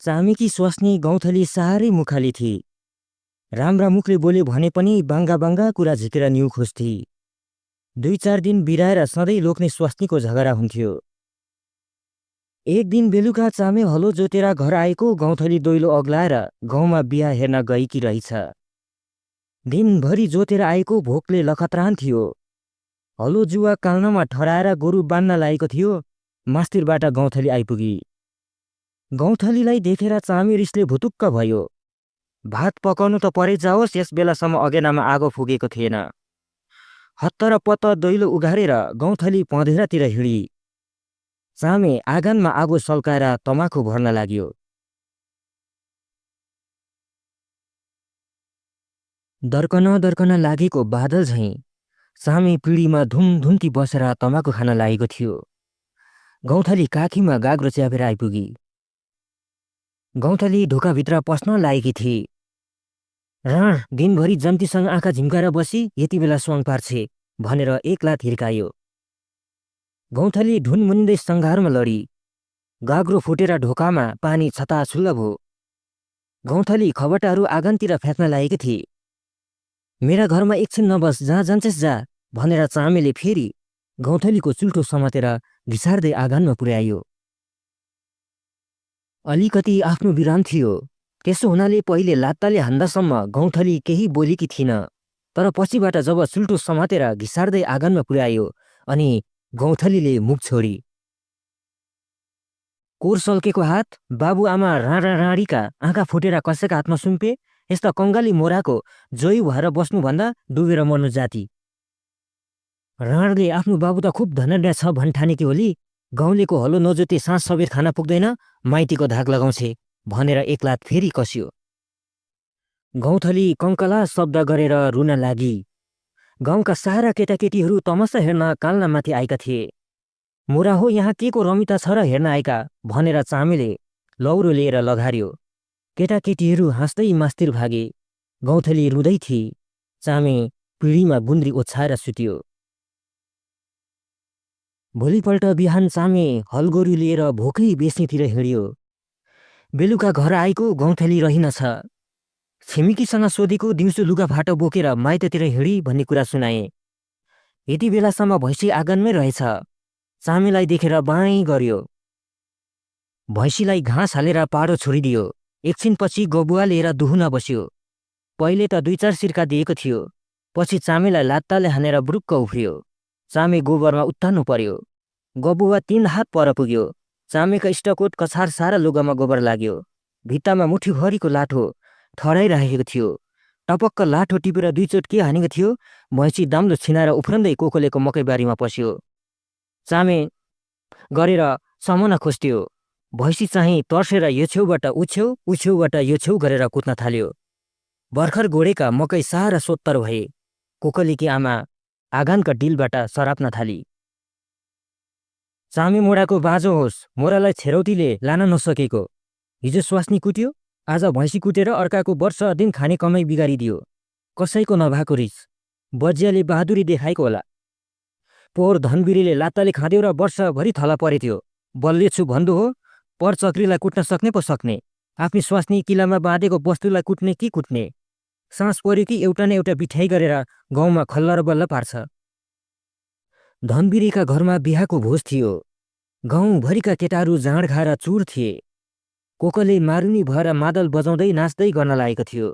चामेकी स्वास्नी गौँथली साह्रै मुखाली थिई। राम्रा मुखले बोले भने पनि बाङ्गा बाङ्गा कुरा झिकेर न्यु खोज्थे। 2-4 दिन बिराएर सधैँ लोक्ने स्वास्नीको झगडा हुन्थ्यो। एक दिन बेलुका चामे हलो जोतेर घर आएको गौँथली दैलो अग्लाएर गाउँमा बिहा हेर्न गएकी रहेछ। दिनभरि जोतेर आएको भोकले लखतरान थियो। हलो जुवा काल्नमा ठडाएर गोरु बान्न लागेको थियो। मास्तिरबाट गौँथली आइपुगी। गौँथलीलाई देखेर चामे रिसले भुतुक्क भयो। भात पकाउनु त परै जाओस्, यस बेलासम्म अगेनामा आगो फुकेको थिएन। हत्तर पत्त दैलो उघारेर गौँथली पँधेरातिर हिँडी। चामे आँगनमा आगो सल्काएर तमाखु भर्न लाग्यो। दर्कन दर्कन लागेको बादल झैँ चामे पिँढीमा धुमधुम्की बसेर तमाखु खान लागेको थियो। गौँथली काखीमा गाग्रो च्यापेर आइपुगी। गौँथली ढोकाभित्र पस्न लागेकी थिए। राण दिनभरि जन्तीसँग आँखा झिम्काएर बसी यति बेला स्वाङ पार्छे भनेर एक लात हिर्कायो। गौँथली ढुनमुनिँदै सङ्घारमा लडी। गाग्रो फुटेर ढोकामा पानी छताछुल्ल भयो। गौँथली खबटाहरू आँगनतिर फ्याँक्न लागेकी थिए। मेरा घरमा एकछिन नबस, जहाँ जान्छेस् जा भनेर चामेले फेरि गौँथलीको चुल्ठो समातेर घिसार्दै आँगनमा पुर्यायो। अलिकति आफ्नो विराम थियो। त्यसो हुनाले पहिले लात्ताले हान्दासम्म गौँथली केही बोलेकी थिइन। तर पछिबाट जब चुल्ठो समातेर घिसार्दै आँगनमा पुर्यायो अनि गौँथलीले मुख छोडी। कोर सल्केको हात, बाबुआमा राँडा राँडीका आँखा फुटेर कसैका हातमा सुम्पे, यस्ता कङ्गाली मोराको जोई भएर बस्नुभन्दा डुबेर मर्नु जाति। राणले आफ्नो बाबु त खुब धनर्या छ भन्ठानेकी होली, गाउँलेको हलो नजोते साँझ सबेर खाना पुग्दैन, माइतीको धाक लगाउँछे भनेर एक लात फेरि कस्यो। गौँथली कङ्कला शब्द गरेर रुन लागी। गाउँका सारा केटाकेटीहरू तमासा हेर्न काल्नामाथि आएका थिए। मोरा हो, यहाँ के को रमिता छ र हेर्न आएका भनेर चामेले लौरो लिएर लघार्यो। केटाकेटीहरू हाँस्दै मास्तिर भागे। गौँथली रुँदै थिए। चामे पिँढीमा गुन्द्री ओछ्याएर सुत्यो। भोलिपल्ट बिहान चामे हलगोरु लिएर भोकै बेच्नेतिर हिँड्यो। बेलुका घर आएको गौँथली रहिनछ। छिमेकीसँग सोधेको दिउँसो लुगाफाटो बोकेर माइततिर हिँडी भन्ने कुरा सुनाए। यति बेलासम्म भैँसी आँगनमै रहेछ। चामेलाई देखेर बाँई गर्यो। भैँसीलाई घाँस हालेर पाडो छोडिदियो। एकछिनपछि गबुवा लिएर दुहुन बस्यो। पहिले त 2-4 सिर्का दिएको थियो। पछि चामेलाई लात्ताले हानेर बुरुक्क उफ्रियो। चामे गोबरमा उत्तान्नु पर्यो। गबुवा 3 हात पर पुग्यो। चामेका इष्टकोट कछार सारा लुगामा गोबर लाग्यो। भित्तामा मुठीभरिको लाठो ठडाइराखेको थियो। टपक्क लाठो टिपेर 2 चोट के हानेको थियो। भैँसी दाम्लो छिनाएर उफ्रँदै कोकोलेको मकैबारीमा पस्यो। चामे गरेर समना खोज्थ्यो। भैँसी चाहिँ तर्सेर यो छेउबाट ऊ छेउ, ऊ छेउबाट यो छेउ गरेर कुद्न थाल्यो। भर्खर गोडेका मकै सारा सोत्तर भए। कोकोलेकी आमा आँगनका डिलबाट सराप्न थाली। चामे मोडाको बाँझो होस्, मोरालाई छेरौटीले लान नसकेको। हिजो स्वास्नी कुट्यो, आज भैँसी कुटेर अर्काको वर्ष दिन खाने कमाइ बिगारिदियो। कसैको नभएको रिस। बजियाले बहादुरी देखाएको होला। पोहोर धनबिरीले लात्ताले खाँद्यो र वर्षभरि थला परेथ्यो। बल्ले छु भन्नु हो, पर चक्रीलाई कुट्न सक्ने पो सक्ने। आफ्नी स्वास्नी किलामा बाँधेको वस्तुलाई कुट्ने कि कुट्ने। साँस पर्यो कि एउटा न एउटा बिठाइ गरेर गाउँमा खल्ल र बल्ल पार्छ। धनबिरीका घरमा बिहाको भोज थियो। गाउँभरिका केटाहरू जाँड खाएर चुर थिए। कोकले मारुनी भएर मादल बजाउँदै नाच्दै गर्न लागेको थियो।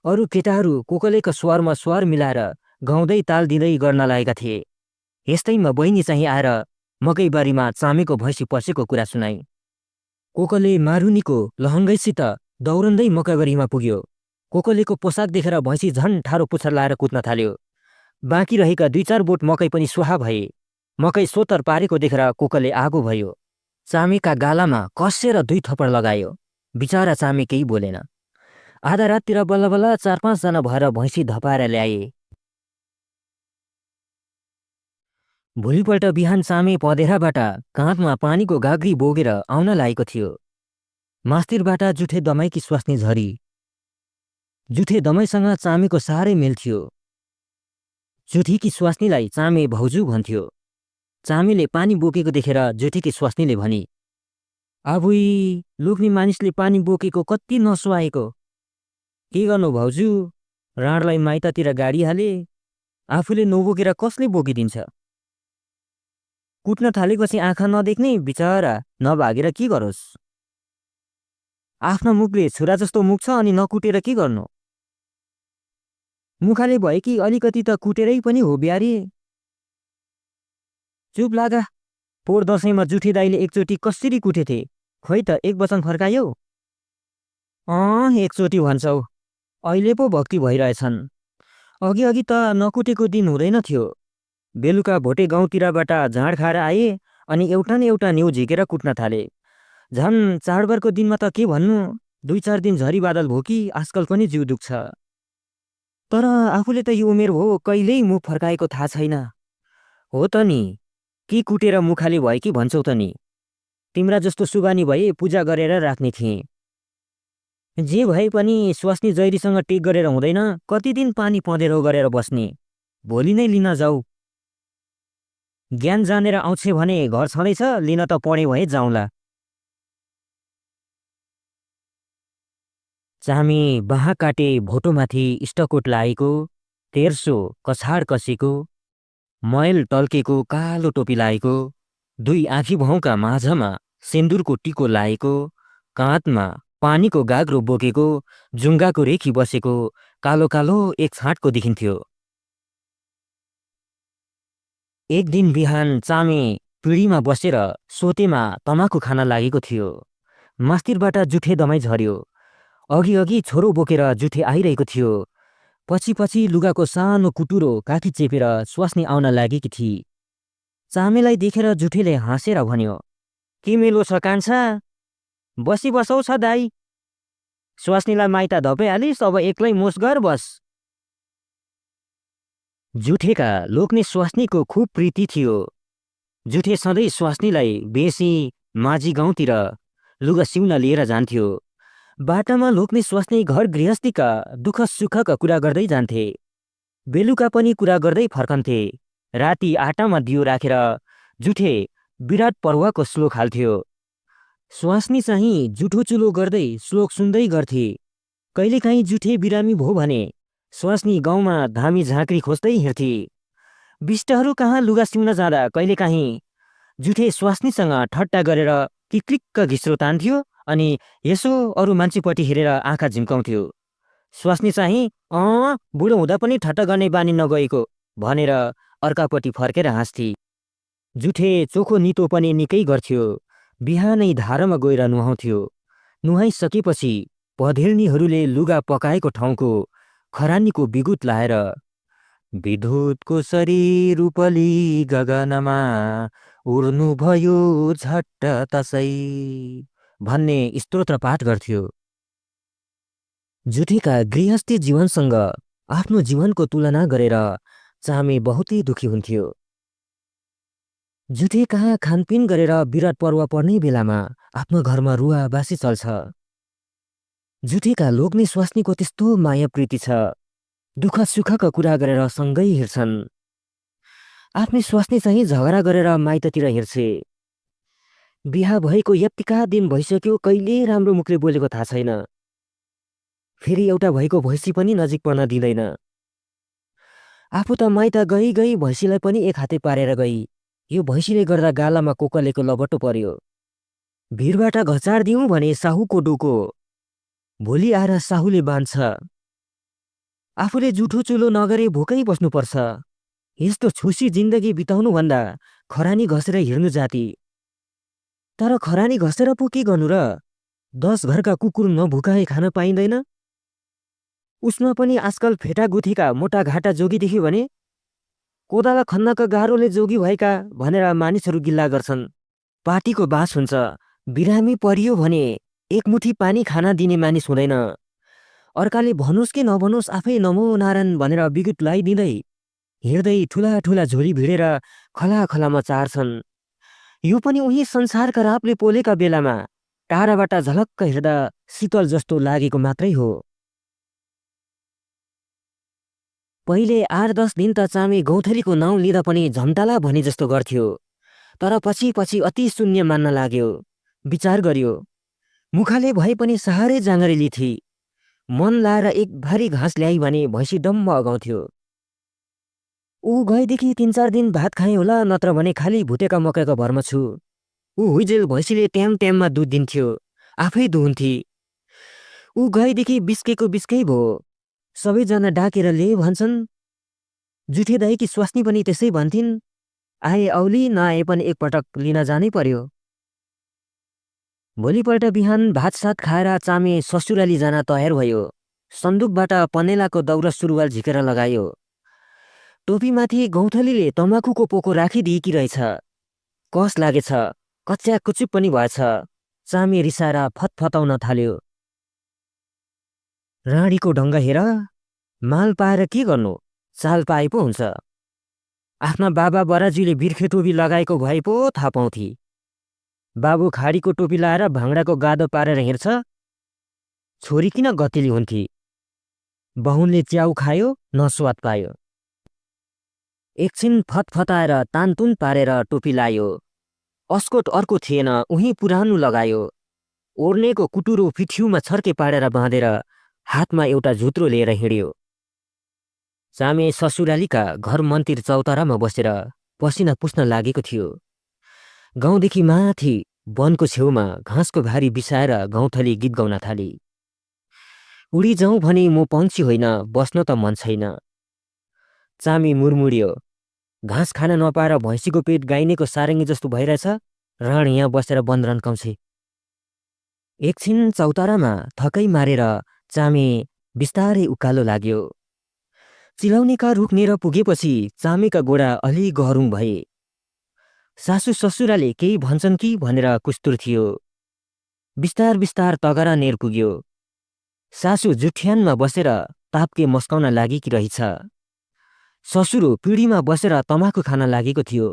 अरू केटाहरू कोकलेको स्वरमा स्वर मिलाएर गाउँदै ताल दिँदै गर्न लागेका थिए। यस्तैमा बहिनी चाहिँ आएर मकैबारीमा चामेको भैँसी पसेको कुरा सुनाई। कोकले मारुनीको लहङ्गैसित दौडन्दै मकैबारीमा पुग्यो। कोकलेको पोसाक देखेर भैँसी झन् ठाडो पुच्छर लाएर कुद्न थाल्यो। बाँकी रहेका 2-4 बोट मकै पनि सुहा भए। मकै सोतर पारेको देखेर कोकले आगो भयो। चामेका गालामा कस्सेर 2 थप्पड लगायो। बिचारा चामे केही बोलेन। आधा राततिर बल्ल बल्ल 4-5 जना भएर भैँसी धपाएर ल्याए। भोलिपल्ट बिहान चामे पँधेराबाट काँधमा पानीको गाग्री बोगेर आउन लागेको थियो। मास्तिरबाट जुठे दमाईकी स्वास्नी झरी। जुठे दमाईसँग चामेको साह्रै मेल थियो। जुठीकी स्वास्नीलाई चामे भाउजू भन्थ्यो। चामेले पानी बोकेको देखेर जुठीकी स्वास्नीले भनी, आबुई लोग्ने मानिसले पानी बोकेको कति नसुहाएको। के गर्नु भाउजू, राणलाई माइततिर गाडी हाले, आफूले नबोकेर कसले बोकिदिन्छ। कुट्न थालेपछि आँखा नदेख्ने बिचरा नभागेर के गरोस्। आफ्ना मुखले छोरा जस्तो मुख छ अनि नकुटेर के गर्नु। मुखाले भए कि अलिकति त कुटेरै पनि हो ब्यारे। चुप लागा, पोहोर दसैँमा जुठे दाइले एकचोटि कसरी कुटेथे, खोइ त एक वचन फर्कायो। एकचोटि भन्छौ, अहिले पो भक्ति भइरहेछन्। अघि अघि त नकुटेको दिन हुँदैन थियो। बेलुका भोटे गाउँतिरबाट झाँड खाएर आए अनि एउटा न एउटा न्यु झिकेर कुट्न थाले। झन् चाडबाडको दिनमा त के भन्नु, 2-4 दिन झरी बादल भो कि आजकल पनि जिउ दुख्छ। तर आफूले त यो उमेर हो कहिल्यै मुख फर्काएको थाहा छैन। हो त नि, के कुटेर मुखाले भयो कि भन्छौ त नि। तिम्रा जस्तो सुबानी भए पूजा गरेर राख्ने थिएँ। जे भए पनि स्वास्नी जैरीसँग टेक गरेर हुँदैन। कति दिन पानी पँधेरो गरेर बस्ने। भोलि नै लिन जाऊ। ज्ञान जानेर आउँछे भने घर छँदैछ, लिन त पढे भए जाउँला। चामी बाहा काटे भोटोमाथि इष्टकोट लागेको, तेर्सो कछाड कसेको, मैल टल्केको कालो टोपी लागेको, 2 आँखी भाउका माझमा सिन्दुरको टिको लागेको, काँधमा पानीको गाग्रो बोकेको, जुङ्गाको रेखी बसेको कालो कालो एक छाँटको देखिन्थ्यो। एक दिन बिहान चामे पिँढीमा बसेर सोतेमा तमाखु खान लागेको थियो। मास्तिरबाट जुठे दमाई झर्यो। अघि अघि छोरो बोकेर जुठे आइरहेको थियो। पछि पछि लुगाको सानो कुटुरो काखी चेपेर स्वास्नी आउन लागेकी थिए। चामेलाई देखेर जुठेले हाँसेर भन्यो, के मेलो छ कान्छा, बसी बसौ छ दाई। स्वास्नीलाई माइता धपाइहालिस्, अब एक्लै मोस गर बस। जुठेका लोग्ने स्वास्नीको खुब प्रीति थियो। जुठे सधैँ स्वास्नीलाई बेसी माझी गाउँतिर लुगा सिउन लिएर जान्थ्यो। बाटामा लोग्ने स्वास्नी घर गृहस्थीका दुःख सुखका कुरा गर्दै जान्थे। बेलुका पनि कुरा गर्दै फर्कन्थे। राति आटामा दियो राखेर जुठे विराट पर्वको श्लोक हाल्थ्यो। स्वास्नी चाहिँ जुठो चुलो गर्दै श्लोक सुन्दै गर्थे। कहिलेकाहीँ जुठे बिरामी भो भने स्वास्नी गाउँमा धामी झाँक्री खोज्दै हिँड्थे। बिष्टहरू कहाँ लुगा सिउन जाँदा कहिलेकाहीँ जुठे स्वास्नीसँग ठट्टा गरेर किक्लिक्क घिस्रो तान्थ्यो अनि यसो अरू मान्छेपट्टि हेरेर आँखा झिम्काउँथ्यो। स्वास्नी चाहिँ बुढो हुँदा पनि ठट्टा गर्ने बानी नगएको भनेर अर्कापट्टि फर्केर हाँस्थे। जुठे चोखो नितो पनि निकै गर्थ्यो। बिहानै धारामा गएर नुहाउँथ्यो। नुहाइसकेपछि पधेल्नीहरूले लुगा पकाएको ठाउँको खरानीको बिगुत लाएर विद्युतको शरीर उपली गगनमा उड्नु भयो झट्ट तसै भन्ने स्तोत्र पाठ गर्थ्यो। जुठेका गृहस्थी जीवनसँग आफ्नो जीवनको तुलना गरेर चामे बहुतै दुखी हुन्थ्यो। जुठे कहाँ खानपिन गरेर विराट पर्व पर्ने बेलामा आफ्नो घरमा रुवा बासी चल्छ। जुठेका लोग्ने स्वास्नीको त्यस्तो माया प्रीति छ। दुःख सुखका कुरा गरेर सँगै हिँड्छन्। आफ्नै स्वास्नी चाहिँ झगडा गरेर माइततिर हिँड्छे। बिहा भएको यतिका दिन भइसक्यो, कहिले राम्रो मुखले बोलेको थाहा छैन। फेरि एउटा भएको भैँसी पनि नजिक पर्न दिँदैन। आफू त माइत गई गई भैँसीलाई पनि एक हाते पारेर गई। यो भैँसीले गर्दा गालामा कोकलेको लबटो पर्यो। भिरबाट घचार दिउँ भने साहुको डोको, भोलि आएर साहुले बाँध्छ। आफूले जुठो चुलो नगरे भोकै बस्नुपर्छ। यस्तो छुसी जिन्दगी बिताउनुभन्दा खरानी घसेर हिँड्नु जाति। तर खरानी घसेर पो के गर्नु र? 10 घरका कुकुर नभुकाए खान पाइँदैन। उसमा पनि आजकल फेटा गुथीका मोटा घाटा जोगी देख्यो भने कोदाला खन्नका गाह्रोले जोगी भएका भनेर मानिसहरू गिल्ला गर्छन्। पाटीको बास हुन्छ। बिरामी परियो भने एक मुठी पानी खाना दिने मानिस हुँदैन। अर्काले भनोस् कि नभनोस् आफै नमो नारायण भनेर बिगुत लगाइदिँदै हिँड्दै ठुला ठुला झोली भिडेर खला खलामा चार्छन्। यो पनि उही संसारका रापले पोलेका बेलामा टाढाबाट झलक्क हेर्दा शीतल जस्तो लागेको मात्रै हो। पहिले 8-10 दिन त चामे गौथलीको नाउँ लिँदा पनि झम्टाला भने जस्तो गर्थ्यो। तर पछि पछि अति शून्य मान्न लाग्यो। विचार गर्यो। मुखाले भए पनि साह्रै जाँगरेली थिई। मन लाएर एक भारी घाँस ल्याई भने भैँसी डम्म अगाउँथ्यो। ऊ गएदेखि 3-4 दिन भात खाएँ होला, नत्र भने खाली भुटेका मकैको भरमा छु। ऊ हुइजेल भैँसीले ट्याममा दुध दिन्थ्यो, आफै दुहुन्थी। ऊ गएदेखि बिस्केको बिस्कै भो। सबैजना डाकेर लिए भन्छन्। जुठे दाइकी स्वास्नी पनि त्यसै भन्थिन्। आए औली, नआए पनि एकपटक लिन जानै पर्यो। भोलिपल्ट बिहान भातसात खाएर चामे ससुराली जान तयार भयो। सन्दुकबाट पनेलाको दौरा सुरुवाल झिकेर लगायो। टोपीमाथि गौँथलीले तमाखुको पोको राखिदिएकी रहेछ। कस लागेछ, कच्या कुचुप पनि भएछ। चामे रिसाएर फतफताउन थाल्यो। राणीको ढङ्ग हेर, माल पाएर के गर्नु, चाल पाए पो हुन्छ। आफ्ना बाबा बराजुले बिर्खे टोपी लगाएको भए पो थाहा पाउँथे। बाबु खाडीको टोपी लाएर भाँडाको गादो पारेर हिँड्छ, छोरी किन गतिली हुन्थी। बहुनले च्याउ खायो, न स्वाद पायो। एकछिन फतफताएर तानतुन पारेर टोपी लायो। अस्कोट अर्को थिएन, उही पुरानो लगायो। ओर्नेको कुटुरो पिठ्यूमा छर्के पारेर बाँधेर हातमा एउटा झुत्रो लिएर हिँड्यो। चामे ससुरालीका घर मन्दिर चौतारामा बसेर पसिना पुस्न लागेको थियो। गाउँदेखि माथि वनको छेउमा घाँसको भारी बिसाएर गौँथली गीत गाउन थाली। उडी जाउँ भने म पन्छी होइन, बस्न त मन छैन। चामी मुरमुड्यो। घाँस खान नपाएर भैँसीको पेट गाइनेको सारङ्गी जस्तो भइरहेछ। राणी यहाँ बसेर बन्द रन्काउँछे। एकछिन चौतारामा थकै मारेर चामे बिस्तारै उकालो लाग्यो। चिलाउनेका रुखनेर पुगेपछि चामेका गोडा अलि गह्रुङ भए। सासु ससुराले केही भन्छन् कि भनेर कुस्तुर थियो। बिस्तार बिस्तार तगरा नेर पुग्यो। सासु जुठ्यानमा बसेर तापके मस्काउन लागेकी रहेछ। ससुरो पिँढीमा बसेर तमाखु खान लागेको थियो।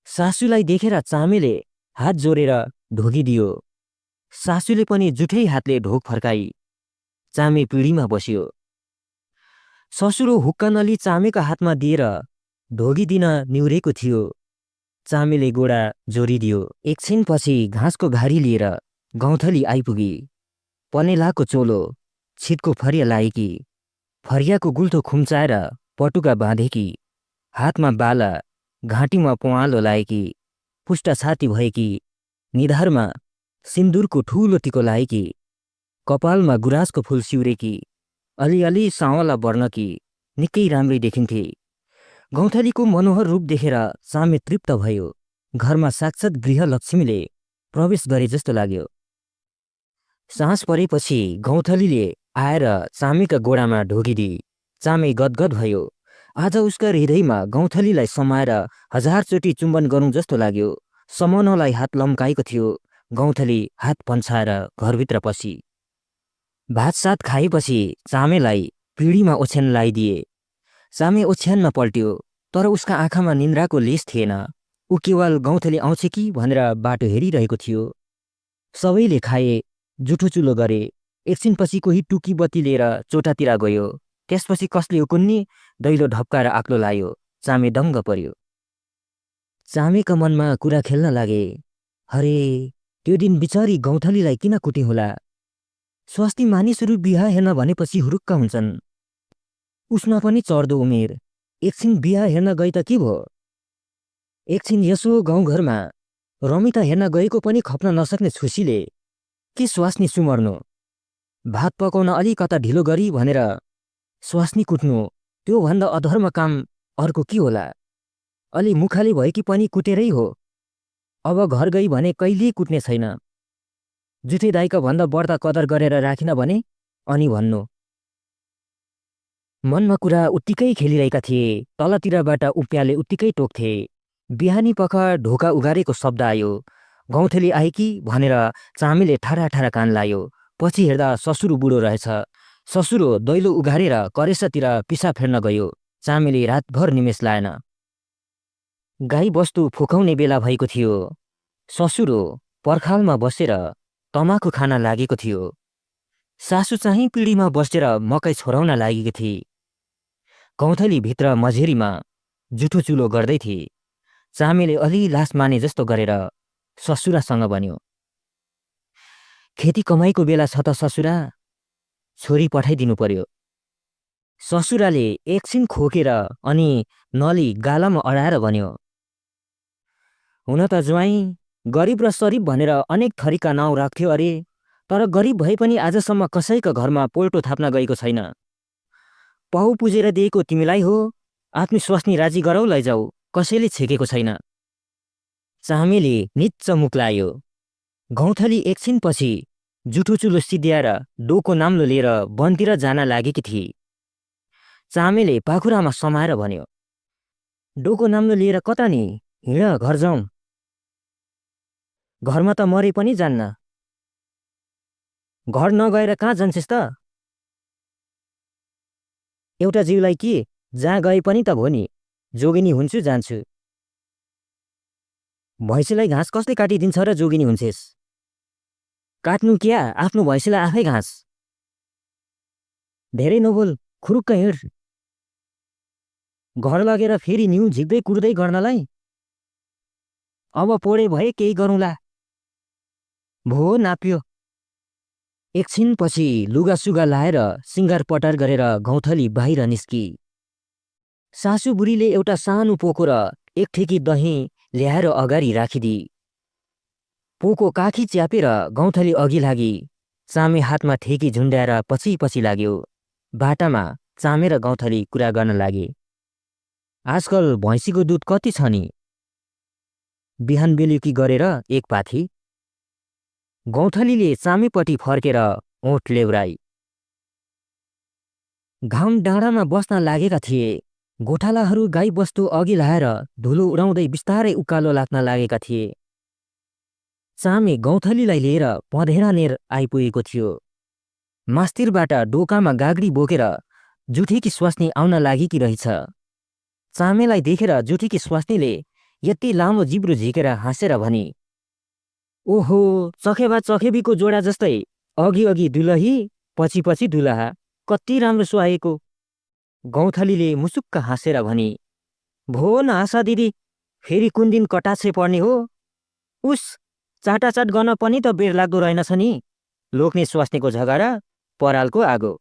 सासुलाई देखेर चामेले हात जोडेर ढोगिदियो। सासुले पनि जुठै हातले ढोग फर्काई। चामे पिँढीमा बस्यो। ससुरो हुक्क नली चामेका हातमा दिएर ढोगिदिन निहुरेको थियो। चामेले गोडा जोडिदियो। एकछिनपछि घाँसको भारी लिएर गौँथली आइपुगी। पनेलाको चोलो, छिटको फरिया लाएकी, फरियाको गुल्थो खुम्चाएर पटुका बाँधेकी, हातमा बाला, घाँटीमा पवालो लाएकी, पुष्टा छाती भएकी, निधारमा सिन्दुरको ठुलो टिको लाएकी, कपालमा गुराँसको फूल सिउरेकी, अलिअलि सावला वर्णकी, निकै राम्रै देखिन्थे। गौँथलीको मनोहर रूप देखेर चामे तृप्त भयो। घरमा साक्षात् गृहलक्ष्मीले प्रवेश गरे जस्तो लाग्यो। साँझ परेपछि गौँथलीले आएर चामेका गोडामा ढोगिदी। चामे गदगद भयो। आज उसका हृदयमा गौँथलीलाई समाएर 1000 चोटि चुम्बन गरौँ जस्तो लाग्यो। समाउनलाई हात लम्काएको थियो। गौँथली हात पन्छाएर घरभित्र पसी। भातसात खाएपछि चामेलाई पिँढीमा ओछ्यान लगाइदिए। चामे ओछ्यानमा पल्ट्यो, तर उसका आँखामा निन्द्राको लेस थिएन। ऊ केवल गौँथली आउँछ कि भनेर बाटो हेरिरहेको थियो। सबैले खाए, जुठो चुलो गरे। एकछिनपछि कोही टुकी बत्ती लिएर चोटातिर गयो। त्यसपछि कसले उकुन्नी दैलो ढप्काएर आक्लो लायो। चामे दङ्ग पर्यो। चामेका मनमा कुरा खेल्न लागे। हरे, त्यो दिन बिचारी गौँथलीलाई किन कुटे होला। स्वास्नी मानिसहरू बिहा हेर्न भनेपछि हुरुक्क हुन्छन्। उसमा पनि चढ्दो उमेर। एकछिन बिहा हेर्न गई त के भयो। एकछिन यसो गाउँघरमा रमिता हेर्न गएको पनि खप्न नसक्ने छुसीले के स्वास्नी सुमर्नु। भात पकाउन अलिकता ढिलो गरी भनेर स्वास्नी कुट्नु, त्योभन्दा अधर्म काम अर्को के होला। अलि मुखाली भएकी पनि कुटेरै हो। अब घर गई भने कहिल्यै कुट्ने छैन। जुठे दाइका भन्दा बढ्ता कदर गरेर राखिन भने अनि भन्नु। मनमा कुरा उत्तिकै खेलिरहेका थिए। तलतिरबाट उप्याले उत्तिकै टोक्थे। बिहानी पख ढोका उगारेको शब्द आयो। गौँथली आएकी भनेर चामेले ठाडा ठाडा कान लायो। पछि हेर्दा ससुरो बुढो रहेछ। ससुरो दैलो उघारेर करेसातिर पिसा फेर्न गयो। चामेले रातभर निमेष लाएन। गाई बस्तु फुकाउने बेला भएको थियो। ससुरो पर्खालमा बसेर तमाखु खान लागेको थियो। सासु चाहिँ पिँढीमा बसेर मकै छोराउन लागेकी थिए। गौँथली भित्र मझेरीमा जुठो चुलो गर्दै थिए। चामेले अलि लास माने जस्तो गरेर ससुरासँग भन्यो, खेती कमाइको बेला छ त ससुरा, छोरी पठाइदिनु पर्यो। ससुराले एकछिन खोकेर अनि नली गालामा अडाएर भन्यो, हुन त ज्वाइँ गरिब र सरिब भनेर अनेक थरीका नाउँ राख्थ्यो अरे, तर गरिब भए पनि आजसम्म कसैका घरमा पोल्टो थाप्न गएको छैन। पहु पुजेर दिएको तिमीलाई हो, आफ्नी स्वास्नी राजी गराउ लैजाऊ, कसैले छेकेको छैन। चामेले निच्च मुख लायो। गौँथली एकछिनपछि जुठो चुलो सिद्ध्याएर डोको नाम्लो लिएर वनतिर जान लागेकी थिए। चामेले पाखुरामा समाएर भन्यो, डोको नाम्लो लिएर कता नि, हिँड घर जाउँ। घरमा त मरे पनि जान्न। घर नगएर कहाँ जान्छेस् त? एउटा जीवलाई के जहाँ गए पनि त भो नि, जोगिनी हुन्छु जान्छु। भैँसीलाई घाँस कसले काटिदिन्छ र जोगिनी हुन्छेस्? काट्नु क्या, आफ्नो भैँसीलाई आफै घाँस। धेरै नबोल, खुरुक्क हिँड। घर लगेर फेरि न्यु झिक्दै कुर्दै गर्नलाई? अब पोडे भए केही गरौँला। भो नाप्यो। एकछिनपछि लुगासुगा लाएर सिङ्गार पटार गरेर गौँथली बाहिर निस्की। सासु बुढीले एउटा सानो पोको र एक ठेकी दही ल्याएर अगाडि राखिदी। पोको काखी च्यापेर गौँथली अघि लागि। चामे हातमा ठेकी झुन्ड्याएर पछि पछि लाग्यो। बाटामा चामे र गौँथली कुरा गर्न लागे। आजकल भैँसीको दुध कति छ नि? बिहान बेलुकी गरेर एक पाथी। गौँथलीले चामेपट्टि फर्केर ओठ लेउराई। घाम डाँडामा बस्न लागेका थिए। गोठालाहरू गाई बस्तु अघि लाएर धुलो उडाउँदै बिस्तारै उकालो लाग्न लागेका थिए। चामे गौँथलीलाई लिएर पँधेरानेर आइपुगेको थियो। मास्तिरबाट डोकामा गाग्री बोकेर जुठीकी स्वास्नी आउन लागेकी रहेछ। चामेलाई देखेर जुठीकी स्वास्नीले यति लामो जिब्रो झिकेर हाँसेर भनी, ओहो, चखेबा चखेबीको जोडा जस्तै अघि अघि दुलही पछि पछि दुलहा, कति राम्रो सुहाएको। गौँथलीले मुसुक्क हाँसेर भनी, भो न आशा दिदी, फेरि कुन दिन कटाछे पर्ने हो? उस चाटाचाट गर्न पनि त बेर लाग्दो रहेनछ नि। लोक्ने स्वास्नीको झगडा, परालको आगो।